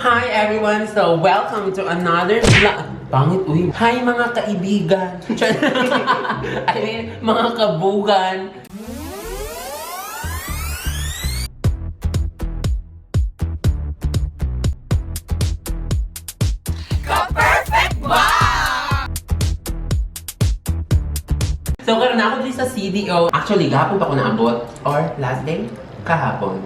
Hi everyone! So, welcome to another vlog. Pangit, uy. Hi mga kaibigan. I mean, mga kabugan. So, karon na ako dito sa CDO. Actually, gahapon pa ko naabot. Or last day? Kahapon.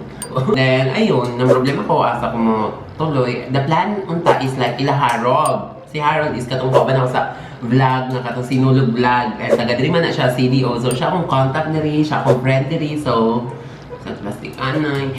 Then, ayun, nang problema ko, asa ko mo tuloy. The plan unta is like ila Harold. Si Harold is katong kauban ako sa vlog nga katong sinulog vlog. Eh, taga diri man na siya CDO. So, siya akong contact diri, siya akong friend diri. So, sa plastic anay.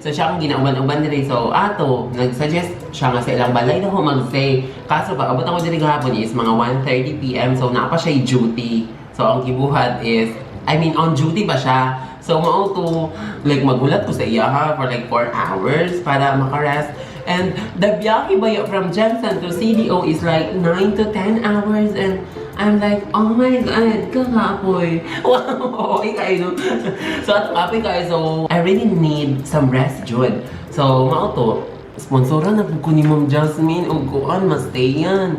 So siya akong ginauban-uban diri. So ato, nag-suggest siya nga sa ilang balay na ko mag-stay. Kaso pag abot ako diri gahapon is mga 1:30 PM. So naa pa siya duty. So ang gibuhat is, I mean, on duty pa siya. So mao to, like magulat ko sa iya ha for like 4 hours para makarest. And the biyahe ba from Jensen to CDO is like 9 to 10 hours and I'm like, "Oh my God, kakapoy." Wow, okay kayo, no? So, at kapoy kayo. So, I really need some rest, jud. So, mao to, sponsoran na po ko ni Ma'am Jasmine o kuan, mas-stay yan.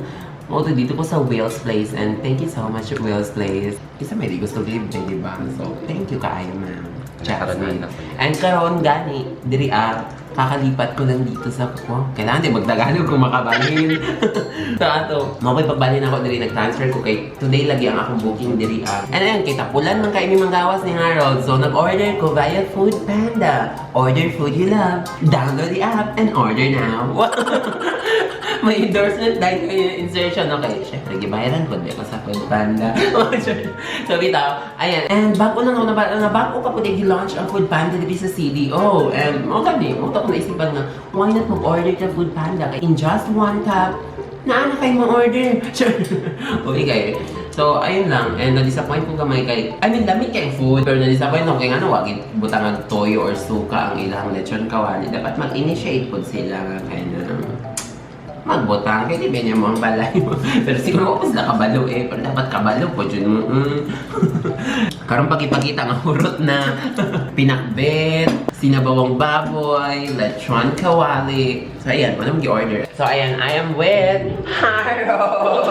Mao to, dito ko sa Will's Place and thank you so much, Will's Place. Isa may di gusto libre, di ba? So, thank you kaayo, Ma'am Jasmine. And karon gani, diri ah, kakalipat ko lang dito sa ko. Kailangan di magtagalog kung makabalhin. So ato, mo ko'y pagbalhin ako diri, nag-transfer ko kay today lagi ang akong booking diri ah. And ayun, kay tapulan man kay mi manggawas ni Harold. So nag-order ko via Food Panda. Order food you love. Download the app and order now. May endorsement dahil may insertion. Okay, syempre, gibayaran ko di ako sa Food Panda. So, bitaw, ayan. And bago lang ako na bago pa po i-launch ang Food Panda dito sa CDO. And mo gani, mo to ako naisipan nga, why not mag-order ka Food Panda? Kay in just one tap, naa na kayo ma-order. Sure. Okay kayo. So, ayun lang. And na-disappoint ko gamay kay, I mean, dami kay food. Pero na-disappoint ako kay nga wag butangan toyo or suka ang ilang lechon kawali. Dapat mag-initiate po sila nga kay na magbutang kay di ba niya mo ang balay mo. Pero siguro ako sila kabalo eh. Pero dapat kabalo po dyan mo. Karon pagipakita nga hurot na pinakbet, sinabawang baboy, lechon kawali. So ayan, ano gi-order? So ayan, I am with Harold.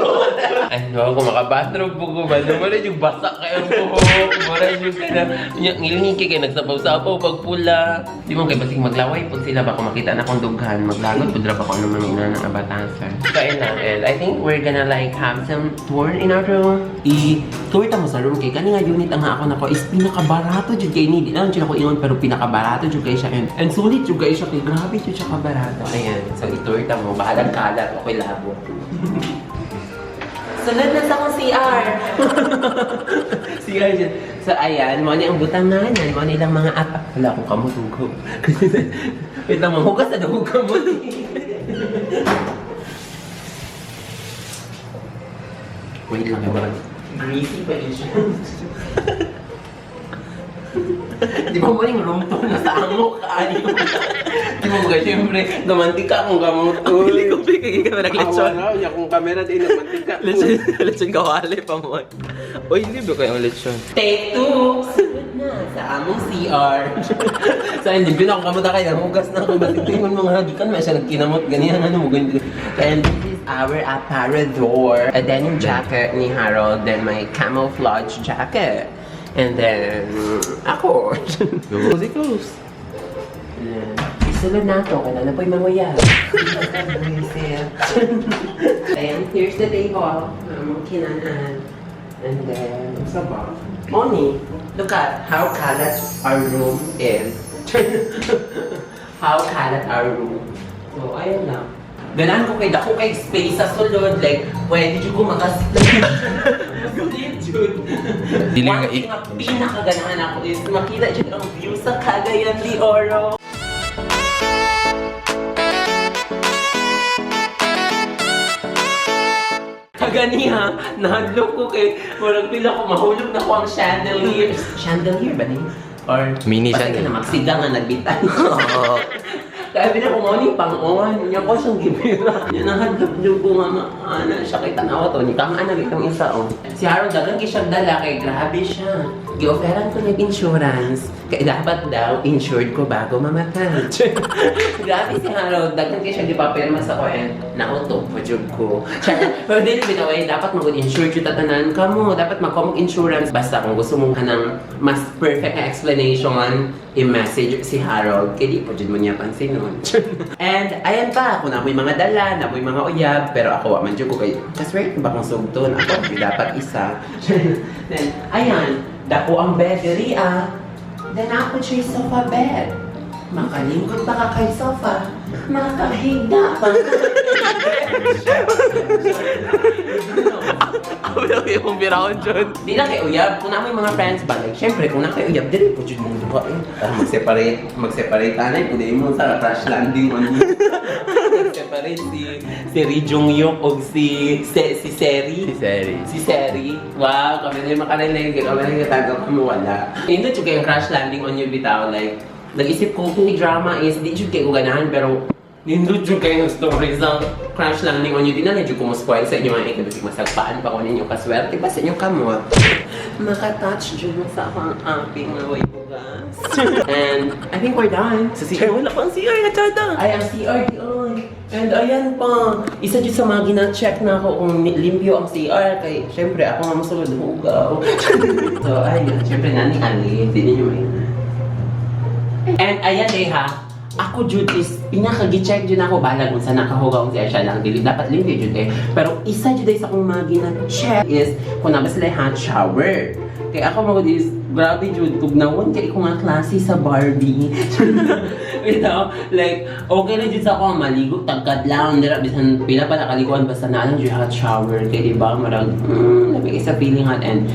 Ano, kung makabathroom po ko ba? Wala yung basa kayo buhok. Wala yung kana. Ngilingin kay nagsabaw-sabaw pag pula. Di mo kay basig maglaway pag sila baka makita na akong dughan. Maglagot pud ra ba ko ano mga ina ng abatasan. So ayun lang, and I think we're gonna like have some tour in our room. I-tour ta mo sa room kay kani nga unit ang ako nako is pinakabarato jud kay ni. Di lang jud ako ingon pero pinakabarato jud kay siya and sulit jud kay siya kay grabe jud siya kabarato. Ayan, so i-tour ta mo. Bahalang kalat, okay labo. Sunod na sa akong CR. CR dyan. So, ayan, mo ni ang butanganan, mo ni ilang mga app. Wala akong kamot, hugo. Wait lang, manghugas na daw kamot. Wait lang, yung greasy pa yun siya. Di ba mo yung room tour na sa amok ka? Di ba mga siyempre, gamantika akong kamot. Pili ko kay ka naglechon. Wala, akong camera din, namantika. Lechon, lechon kawali pa mo. Uy, hindi ba kayo ang lechon? Take two! Sunod na sa among CR. So, hindi na ako kamuta kayo. Hugas na ako. Ba't tingin mga hagikan? May siya nagkinamot. Ganyan, ano mo, ganyan. And this is our aparador. A denim jacket ni Harold. Then my camouflage jacket. And then, ako. Cozy close. Isulod na ito. Kailan na po'y manguya. Ayan, here's the table. Among kinanan. And then, sa ba? Moni, look at how kalat our room is. How kalat our room. So, ayun lang. Ganahan ko kay dako kay space sa sulod. Like, pwede jud ko makasleep. Sleep, jud. Dili One nga thing nga pinakaganahan ako is makita jud ang view sa Cagayan de Oro. Kaganiha, nahadlok ko kay murag pila ko mahulog na ko ang chandelier. Chandelier ba ni? Or Mini basta chandelier. ka na magsiga nga nagbitay. Oo. Kaya pila ko mo ni pang-on, niya ko siyang gibira. Niya nahadlok jud ko nga maana siya kay tanawa to ni kang anak itong isa oh. Si Harold dagan kay siyang dala kay grabe siya. Gi-offeran ko niya insurance. Kaya dapat daw, insured ko bago mamatay. Grabe si Harold. Daghan kay siya gipapirma sa ko and nauto po jud ko. Char, pero dili bitaw eh, dapat mag-insure jud tatanan kamo. Dapat magkomog insurance. Basta kung gusto mo kanang mas perfect na explanation, i-message si Harold. Kaya di po jud mo niya pansinon. And ayan pa, kung namoy mga dala, namoy mga uyab, pero ako wa man jud ko kay kaswerte ba kung sugton ako di dapat isa. Then ayan, dako ang bed diri ah. Then ako siya sofa bed. Makalingkod pa ka kay sofa. Makahigda pa. Ako yung birahon dyan. Di lang kay uyab. Kung na may mga friends ba, like, syempre, kung na kay uyab, dili po dyan mong duha eh. Para mag-separate, mag-separate anay, pwede mo sa crash landing on you. Mag-separate si Ri Jong Hyuk o si Seri. Si Seri. Si Seri. Wow, kami na yung makarelate. Kami na yung katago kami wala. Hindi jud kayo crash landing on you bitaw. Like, nag-isip ko kung drama is, di jud kayo ganahan, pero nindot jud kayo ng story sa crash landing on you. Di na lang jud ko mo spoil sa inyo mga ikabisig masagpaan pa ko ninyo kaswerte pa sa inyong kamot. Makatouch jud mo sa akong aping nga way bugas. And I think we're done. Sa CR, wala pang CR na tsada. Ay, ang CR dion. And ayan pa. Isa dyan sa mga gina-check na ako kung limpyo ang CR. Kay, syempre, ako nga masulod hugaw. So, ayun. Syempre, nani Ali. Hindi ninyo may... And ayan eh ha. Ako jud is pinaka-gi-check jud ako balag kung saan nakahugaw ang CR siya lang dili dapat limpyo jud eh. Pero isa jud ay sa akong mga gina-check is kung naa ba sila hot shower. Kaya ako mga is grabe jud tugnawon kay ko nga klase sa Barbie. Like okay na jud sa ako maligo tagkad lang dira bisan pila pa nakaliguan basta naa lang jud hot shower kay di ba marag labi kay sa feeling hot and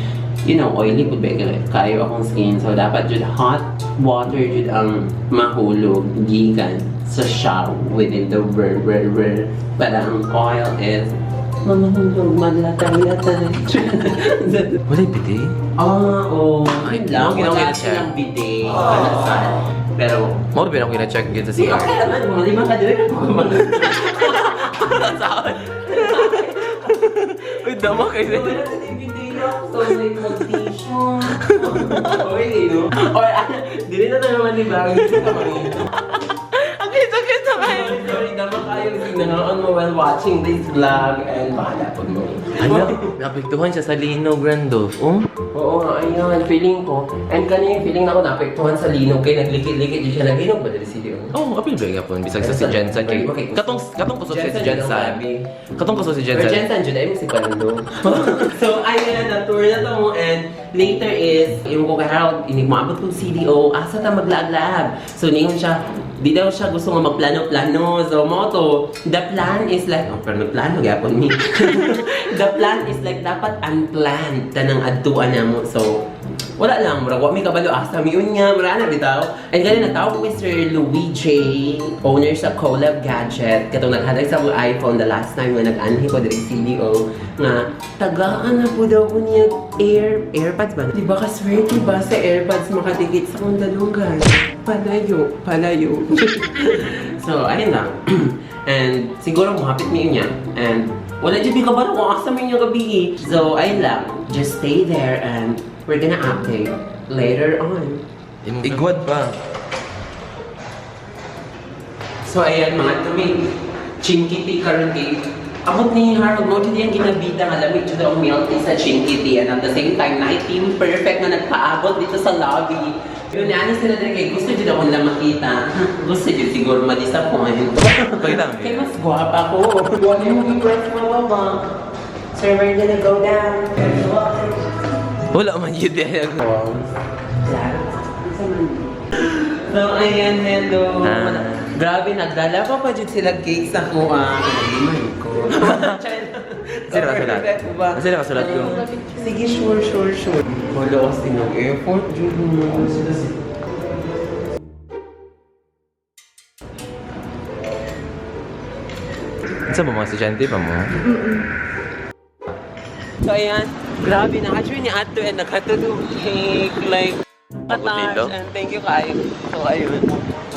oily pud ba kayo akong skin. So, dapat jud hot water jud ang mahulog gikan sa shower within the word, word, word. Para ang oil is mamahulog, maglatay-latay. Wala yung bidet. Ah, oo. Ay, Yun lang. mo ginawa Wala gina-check. silang bidet. Kanasan. Pero, Mo rin ako gina-check yun sa si CR. okay naman. Mga lima ka din. Saan? Uy, dama kayo. Wala na yung bidet na. So, like, mag-tissue. Okay, no? Or, ah, dili na naman, di ba? Hindi na naman. Ang kita-kita kayo. Sorry, sorry, dama kayo. Nanonood mo while watching this vlog and bahala po mo. Ano? Naapektuhan siya sa linog, Randolph. Oh? Oo nga, ayun, feeling ko. And kanina yung feeling na ako naapektuhan sa linog kay naglikit-likit yun siya. Naglinog ba dali si Leon? Oh, apil ba nga po? Bisag sa si Jensen. Kay, Okay. katong kusog si Jensen, Jensen. grabe. Katong kusog si Pero Jensen. Jensen, jud ay mo si Pando. So, ayun na, tour na to mo. And later is, yung ko kay Harold, inig moabot kong CDO, asa ta maglaag-laag. So, ningon siya, di daw siya gusto nga magplano-plano. So, mo to, the plan is like, oh, pero nagplano, gyapon mi. The plan is like, dapat unplanned, tanang adtuan na mo. So, wala lang, murag wa mi kabalo asa mi yun nga, mura na bitaw. And galing natawag ko kay Sir Louis J, owner sa Collab Gadget, katong naghatag sa akong iPhone the last time nga nag-anhi ko diri CDO nga tagaan na po daw ko niya AirPods ba? Di ba kaswerte ba sa AirPods makatikit sa akong dalunggan? Palayo, palayo. So, ayun lang. And siguro muhapit mi yun niya. And wala jud mi kabalo kung asa mi niya gabi eh. So, ayun lang. Just stay there and we're gonna update later on. Igwad pa. So, ayan mga tumi. Chinkiti karon kay abot ni Harold mo jud yung ginabida nga lamig jud ang milk tea sa Chinkiti and at the same time na team perfect nga nagpaabot dito sa lobby. Yun na sila din kay gusto jud ako nila makita. Gusto jud siguro ma-disappoint. Pakita mo. Kay mas gwapa ko. Wala yung request mo ba? Sir, we're gonna go down. Wala man yun eh. So, ayan, hello. Ah. Grabe, nagdala pa pa dyan sila cake sa kuha. Kinaliman ko. Sino kasulat? Sino kasulat ko? Sige, sure. Wala ko sinong effort, dyan mo. Sa mo mga estudyante pa mo? So, ayan. Grabe, naka-join ni Ato and nakatulog cake. Like, Abot dito? and thank you, kayo. So, ayun.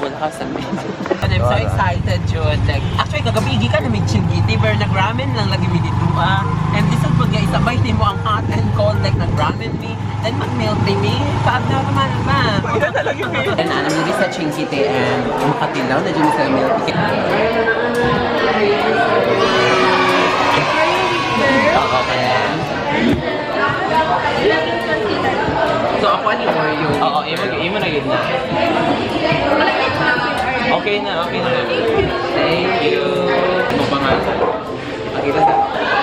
Wala ka sa medyo. And I'm so excited, jud. Like, actually, kagabi, gikan na mig Chinguetti, pero nag-ramen lang lagi mi dito, ah. And this is pag isabay nimo ang hot and cold, like, nag-ramen mi, then mag-milk tea mi. Paag na naman ba? Ina na lagi mi. And ano, diri sa Chinguetti and makatilaw na dyan sa milk tea. Oo, kaya. So, ako ano yung Oo, imo na gid na. Okay na, okay na. Thank you. Ano pangalan? Pakita sa...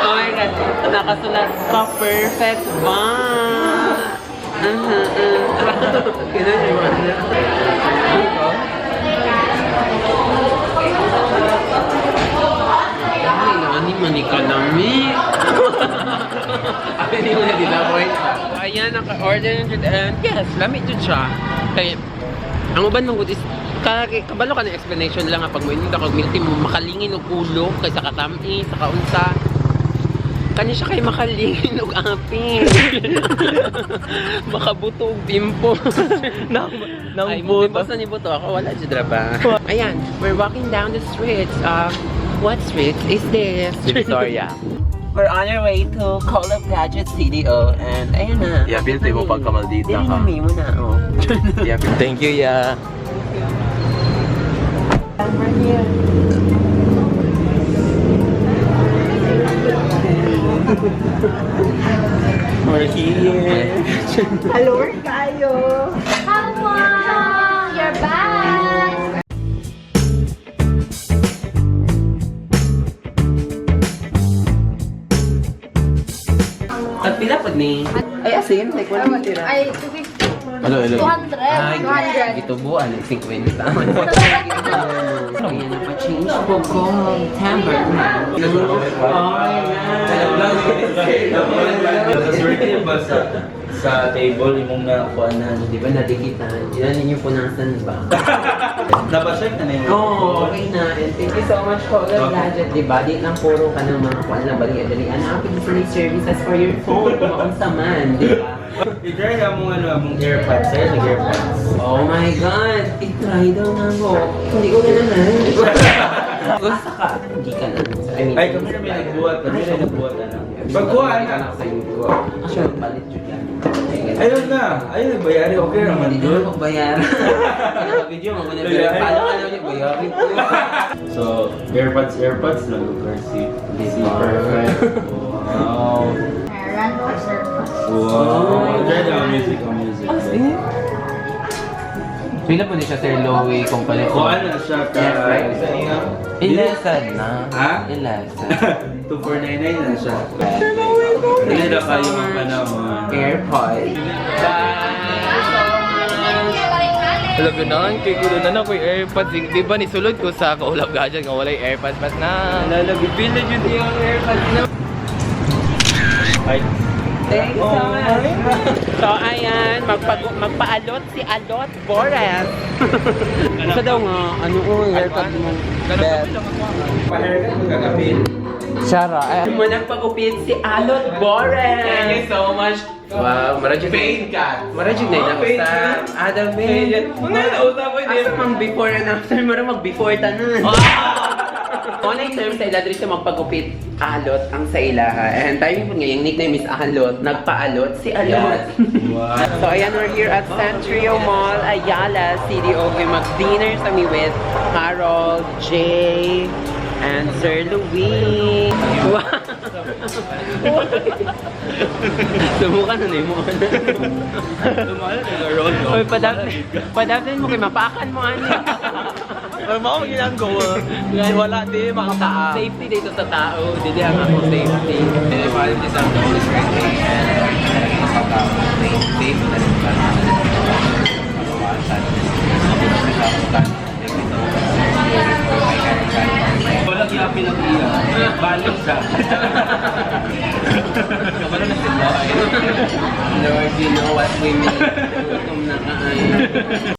Oh my God. Nakasulat pa. Perfect ba? Kailan yung mga ano? Ay, naani man ni kalami. Ay, mo na dila, boy. Ayan, naka-order na jud. And yes, lami jud siya. Kay, ang uban mong good is, kabalo ka ng explanation lang nga pag mo inom ka og milk tea mo makalingin og ulo kaysa katami sa kaunsa kani siya kay makalingin og apin makabuto og pimple. Nang nang Ay, buto. pimples na ni buto ako, wala jud ra ba. Ayan, we're walking down the streets. What street is this? Victoria. We're on our way to Call of Gadget CDO and ayun na. Yeah, feel mo pagkamaldita Dili ka. na mo na, oh. Yeah, thank you, ya. We're here. We're here. Hello, kayo. Hello! You're back! Tagpila pod ni. Ay, asin, like wala man tira. Ay, 250. Ano, ano? 200. Ay, 200. gitubuan, 50. Ayan, napa-change po ko. Timber. Swerte ba sa table imong nakuha na? Di ba nadikitan? Ilan ninyo punasan ba? Napacheck na na yung Oo, oh, okay na. And thank you so much for the gadget. Di ba? Di lang puro ka ng mga kuwan lang bali-dalian. Ang pag services for your phone. Kung maunsa man, di ba? I-try na mong ano, mong AirPods. Sa'yo, nag-AirPods. Oh my God! I-try daw nga mo. Hindi ko na naman. Basta ka. Hindi ka na. I mean, Ay, kami na may nagbuhat. Kami na nagbuhat na. Pagkuha na. Actually, magpalit yun yan. Ayun na. Ayun, nagbayari. Okay naman Hindi na doon. ako bayaran. Video mo na Bayaran. Paano ka naman yung bayarin ko? So, AirPods, AirPods lang. Si, si perfect. Wow. Meron or surplus. Wow. Try na ang music, ang music. Pila po ni siya Sir Louie kung palit. Kuha na siya ka. Yes, right. Ilasan na. Ha? Ilasan. 2499 na siya. Hindi na kayo ang panahon. AirPods. Bye! Alam ko na, kay gulo na na ko yung AirPods. Di ba nisulod ko sa kaulap gadget nga walay AirPods mas na. Lalagipil na jud yung AirPods na. Ay. Thank you so much. So, ayan, magpaalot si Alot Boras. Isa daw nga, ano ko, haircut mo. Bet. Pa-haircut mo kagapil. Shara. Ay, Munang pagupit si Alot Boras. Thank you so much. Wow, marajud Pain cut. Marajud na Oh, pain usa. cut. Adam, Ben. Mga nausa ko din. Asa mang before and after, mara mag before tanan. Online term sa ila diri siya magpagupit alot ang sa ilaha. And timing po nga yung nickname is Alot, nagpaalot si Alot. Wow. So ayan, we're here at Centrio Mall, Ayala, CDO. We mag-dinner sa mi with Harold, Jay, and Sir Louis. Wow! Sumuka na na yung mukha na. Lumala na roll. Uy, padapin mo kay mapakan mo ano. Pero mao ginagawa. Wala di makataa. Safety dito sa tao. Dili ang ako safety. Wala kaya pinag-iya. Balik siya. Kabalo na si Lloyd. Lord, you know what we mean. Gutom na kaayo.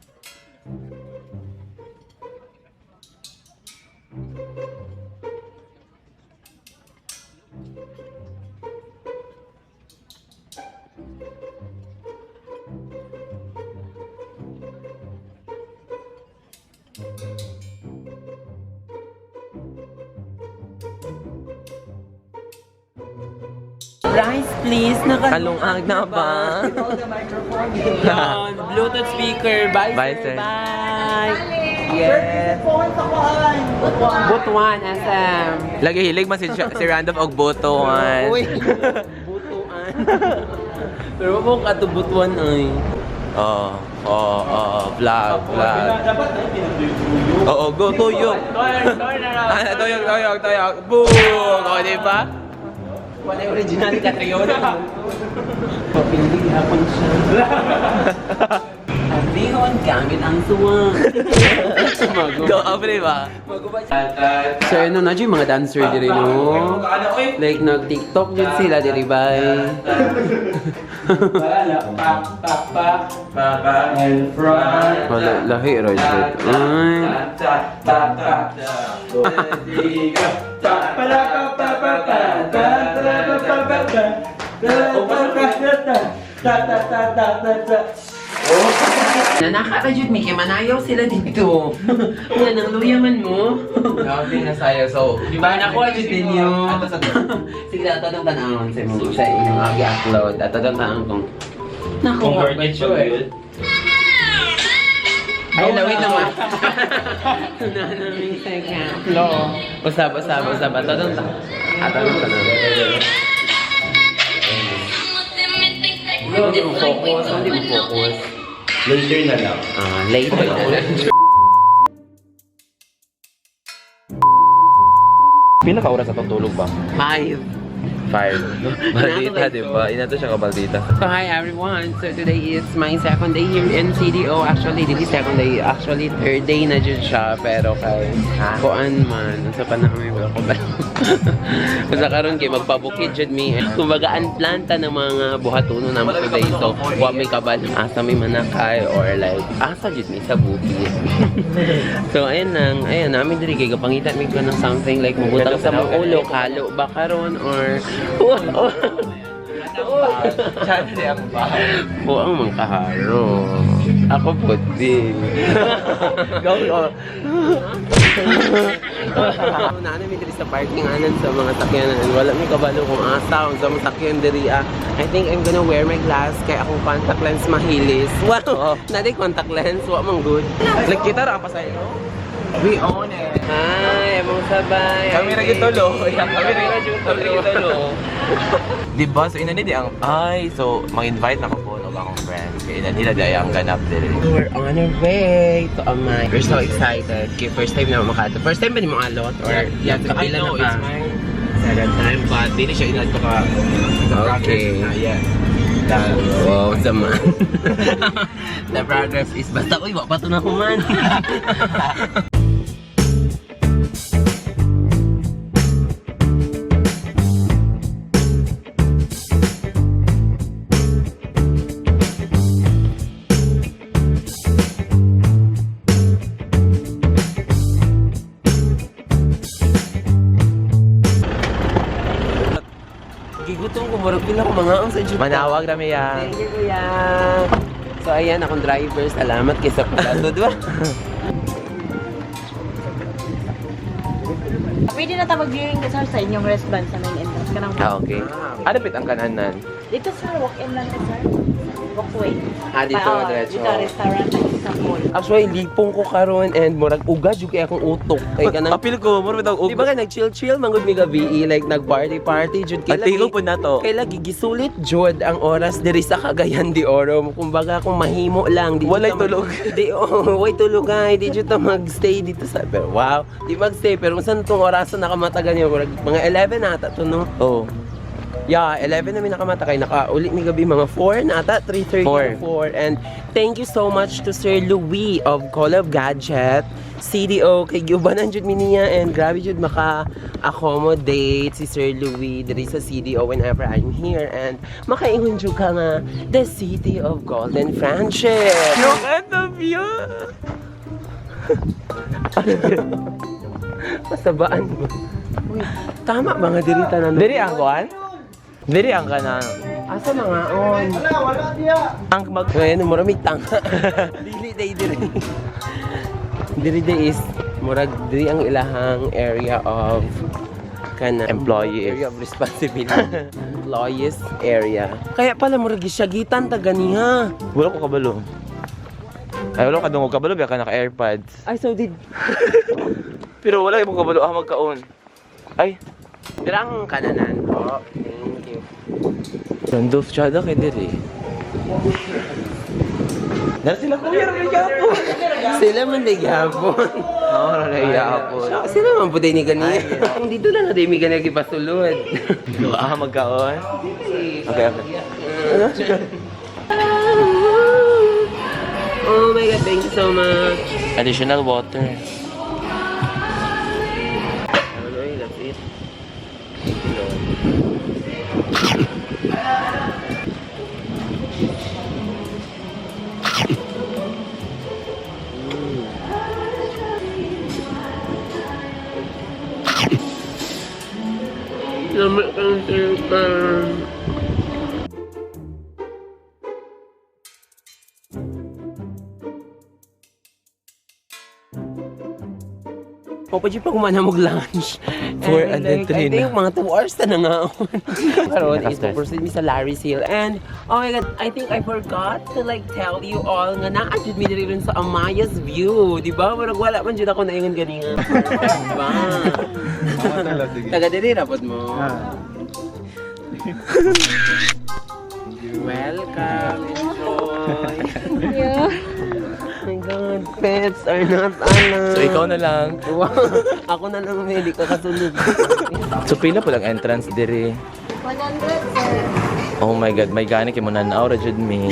Rice, please. Kalungag na ba? Yan, Bluetooth speaker. Bye, Bye, sir. sir. Bye. Yes. Butuan, SM. Lagi hilig man si Randolph og boto man. Uy. Butuan. Pero mo ka to butuan ay. Oo, vlog, vlog. Dapat na pinatuyo. Oo, go, tuyok. Ah, tuyok, tuyok, tuyok. Boom! O, di ba? Wala yung original Catriona. Papindi hapon siya. Abihon gamit ang suwang. Go up, di ba? So ano na yung mga dancer diri, no? Like nag TikTok jud sila diri bay. Wala, pak, pak, pak, pa, pa, and front. Wala, lahi ra jud. Ay. Ta, ta, ta, ta. Ready, go. Pa, pa, la, pa, pa, pa, pa, ta, ta, pa, pa, pa, ta. Ta, pa, pa, ta, ta. Ta, ta, ta, ta, ta, ta. Nanaka ra jud mi kay manayaw sila dito. Nga nang luya man mo. Grabe na sayo. So, Di ba nakuha jud ninyo? Sige, ato dong tan-awon sa imo sa inyong agi-upload. Ato dong tan-awon kung nakuha ba jud. Ay, lawit naman. Nanaming second floor. Usab, usab, usab. Ato dong ato dong tan-awon. Hindi mo focus, hindi mo focus. Later na lang. Ah, later na lang. Pila ka oras atong tulog ba? 5. 5. Maldita, di ba? Inato siya ka maldita. So hi everyone. So today is my second day here in CDO. Actually, dili second day. Actually, third day na jud siya. Pero kay kuan man. Sa panahon may wala ko ba? Basta karon kay magpabukid jud mi. Kumbaga ang planta ng mga buhatuno namo today. So wa may kabal asa may manakay or like asa jud mi sa bukid. So ayun lang, ayun namin diri kay gapangita mi ko ng something like mabutang sa mong ulo, kalo ba karon or Chante ang ba? Buang mang kaharo. Ako po din. Go, go. Naana mi diri sa parking anan sa mga sakyanan. Wala mi kabalo kung asa kung sa mga sakyan diri ah. I think I'm gonna wear my glass kay akong contact lens mahilis. Wow, Oh. naday contact lens, wa man good. Nagkita ra pa sa ilo. We own it. Hi, among sabay. Kami ra gitulo. Kami ra kami ra gitulo. Di ba? So ina ni di ang ay so mag-invite na ko po no akong friends. Kay ina nila di ay ang ganap diri. We're on our way to Amay. We're so excited. Okay, first time na makato. First time ba ni mo alot or Yeah, kapila I know, na ka? it's my second time but dili siya inadto ka Okay. Na, yeah. Wow, sama. The progress is basta uy, wa pa to na human. Gigutom ko murag pila ko mga ang sa jeep. Manawag na miya. Thank you, kuya. So ayan akong driver, salamat kay sa pagkatod ba. Pwede na ta mag-viewing sir sa inyong restaurant sa main entrance. Kanang Ah, okay. Ano pit ang kananan? Dito sir, walk-in lang na sir. Walkway. Ah, dito, Pa- oh, diretso. Dito, restaurant ay sa mall. Actually, lipong ko karon and murag uga jud kay akong utok kay kanang Apil ko, mura bitaw Di ba ka nag-chill-chill mangud mi gabi eh, like nag-party-party jud kay At tingog po na to. Kay lagi gisulit jud ang oras diri sa Cagayan de Oro. Kumbaga kung mahimo lang di jud Walay ta mag- tulog. Di oh, way tulog ay di jud ta magstay dito sa pero wow, di magstay pero unsa tong orasan nakamata ganyan murag mga 11 na ata to no. Oh. Yeah, 11 na mi nakamata kay nakauli mi gabi mga 4 na ata, 3:30 Four. 4. And thank you so much to Sir Louis of Call of Gadget, CDO, kay giubanan jud mi niya and grabe jud maka-accommodate si Sir Louis diri sa CDO whenever I'm here and makaingon jud ka nga the city of golden friendship. Look at the view. Pasabaan mo. Uy, tama ba nga diri tanan? Diri ang kuan? Diri ang kanan. Asa mga on? Ang mag Ngayon, murag may tanga. Dili day diri. Diri day is murag diri ang ilahang area of Kana Employees. Area of responsibility. Employees area. Kaya pala murag gisyagitan ta ganiha. Wala ko kabalo. Ay, wala ko kadungog kabalo, biya ka naka-AirPods. Ay, so did Pero wala mo kabalo, ah, magkaon. Ay, Dirang kananan po. Thank you. Randolph Chada kay diri. Nara sila kuya, ra gapon. Sila man di gapon. Oo, ra gapon. Sila man po ni ganiha. Kung dito lang na mi ganiha gipasulod. Ah, magkaon. Okay. Oh my God, thank you so much. Additional water. Ano, that's it. Thank you, Lord. Lama kang sirka. Papa G, pag kumana mo lunch. Four and then like, three I think na. mga 2 hours na nga. Karon is Nakastres. proceed mi sa Larry's Hill. And, oh my God, I think I forgot to like tell you all nga naa jud mi diri ron sa Amaya's View. Di ba? Murag wala man jud ako naingon ganinga. Di ba? Taga diri ra pod mo. Welcome. Enjoy. Yeah. Oh my God, pets are not allowed. So ikaw na lang. Wow. Ako na lang, may hindi ka kasunod. So pila po lang entrance diri. 100, sir. Oh my God, may gani kay mo nanaw ra jud mi.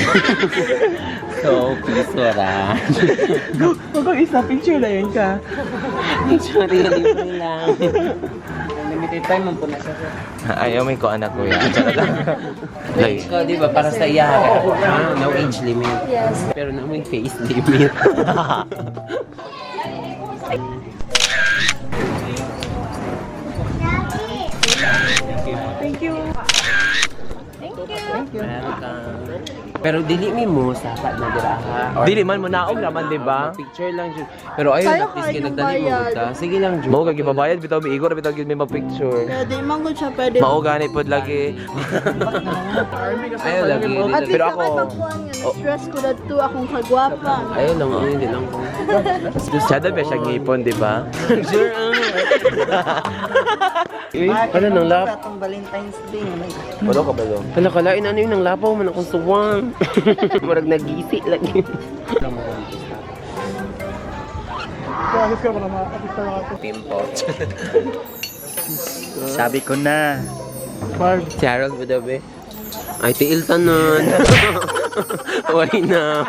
So, please, wala. Huwag isa, picture na yun ka. Picture, libre lang. Limited time man po na siya, sir. Ayaw may ko anak kuya. Charot lang. Like, Ikaw, di ba, para sa iya. Ah, no age limit. Yes. Pero na may face limit. Thank you. Thank you. Welcome. Pero dili mi mo sapa na dira ha. Or- Dili man mo naog raman, di ba? Picture lang jud. Pero ayun, Kaya at least kahit kay yung nagdali mo bayad. ta. Sige lang jud. Mao kag ibabayad bitaw miigo ra bitaw gyud may mag-picture. Pwede, man siya pwede. Mao gani pod lagi. Ayaw lagi. At least Pero ako, ako- pagkuhan nga, na-stress ko na to akong kagwapa. Ayaw lang, ay, hindi lang ko. Chada ba siya ngipon, di ba? Sure, ah. Ano nang lap? Atong Valentine's Day. Wala ka ba lo? Hala, kalain ano yun, ang lapaw man akong suwang. Murag nagisi lagi. Pimple. Sabi ko na. Si Harold Budabe. Ay, tiil tanan. Why na?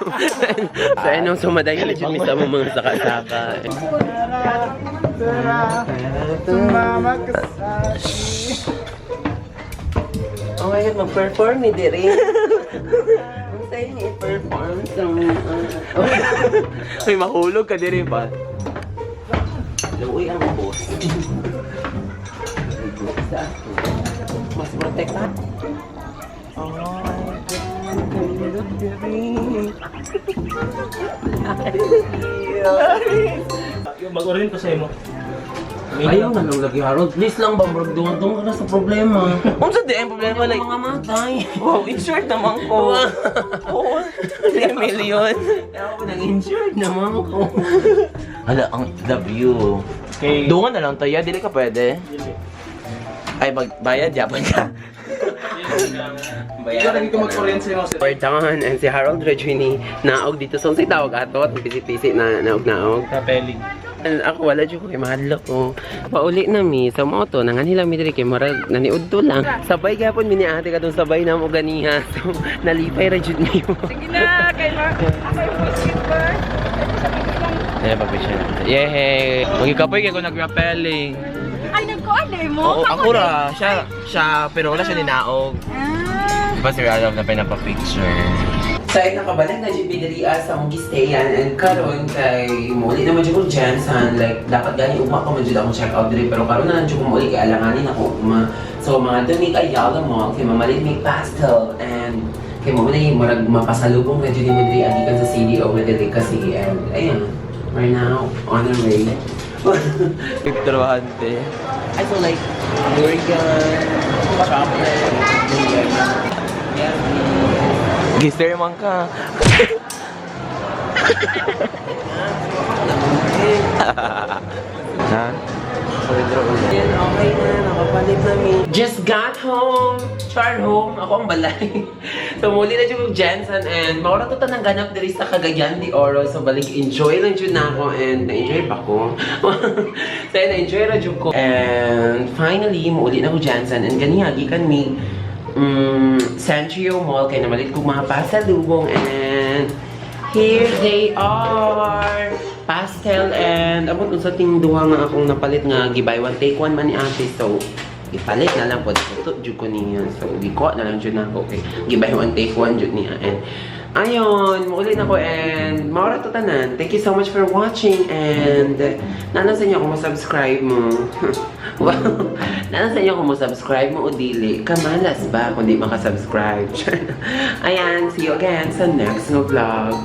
So, ano, sumadayo na dyan sa mga saka-saka. Tumama ka sa Oh my God, mag-perform ni Dere. Ang sayo niya i-perform sa mga. May mahulog ka diri ba? Luoy ang boss. Sa ato. Mas protect. Oh my God, kanindot Dere. Mag-orient ko sa imo. Ayaw na lang lagi, Harold. Please lang ba, murag duwang ka na sa problema. Unsa di ang problema like Mga matay. Wow, insured naman ko. Oo, 3 million. Ako nang insured naman ko. Hala, ang the view. Okay. Dungan na lang tayo, dili ka pwede. Ay, magbayad yapon ka. Ikaw lagi ko mag-orient sa imo, sir. We're done. And si Harold Regini, naog dito. So, unsay tawag ato? At pisi-pisi na naog-naog. Rappelling. And ako wala jud ko kay mahadlok ko. Pauli na mi sa moto nanganhila mi diri kay murag naniudto lang. Sabay gapon mi ni ate katong sabay na mo ganiha. So nalipay ra jud mi. Sige na, kay Mark. Ako yung voice. Ayan, pa-picture. Yehey! Magikapoy kay ko nag-rappelling. Ay, nagkuhan eh mo. Oo, ako ra. Siya, siya, pero wala siya ninaog. Ah. Diba si Ralph na pinapapicture? So ay nakabalik na jud mi diri sa among gistayan and karon kay muli naman jud ko Jensen, like dapat gani ugma pa man jud akong check out diri pero karon na lang jud ko muli kay alanganin ako ugma. So mga dumi kay Ayala Mall kay mamalit may pastel and kay mo na murag mapasalubong na jud mo diri agikan sa CDO nga delicacy and ayun, we're now on our way. Trabahante. I so like durian, chocolate, durian. Yes, please. Gister man ka. Ha? Yan, okay na. Nakapalit na mi. Just got home. Char home. Ako ang balay. So, muli na jud GenSan and mao ra to tanang ganap diri sa Cagayan de Oro. So, balik enjoy lang jud na ako and na-enjoy pa ko. So, na-enjoy ra jud ko. And finally, muuli na ko GenSan and ganiha gikan mi Centrio Mall kay namalit ko mga pasalubong and here they are! Pastel and abot unsa ting duha nga akong napalit nga gi-buy one take one man ni ate, so ipalit na lang pod to jud ko niya, so gikuha na lang jud nako kay gi-buy one take one jud niya. And ayon, muuli na ko and mao ra to tanan. Thank you so much for watching and nana sa inyo kung mo-subscribe mo. Wow, nana sa inyo kung mo-subscribe mo o dili. Kamalas ba kung di makasubscribe? Ayan, see you again sa next nga vlog.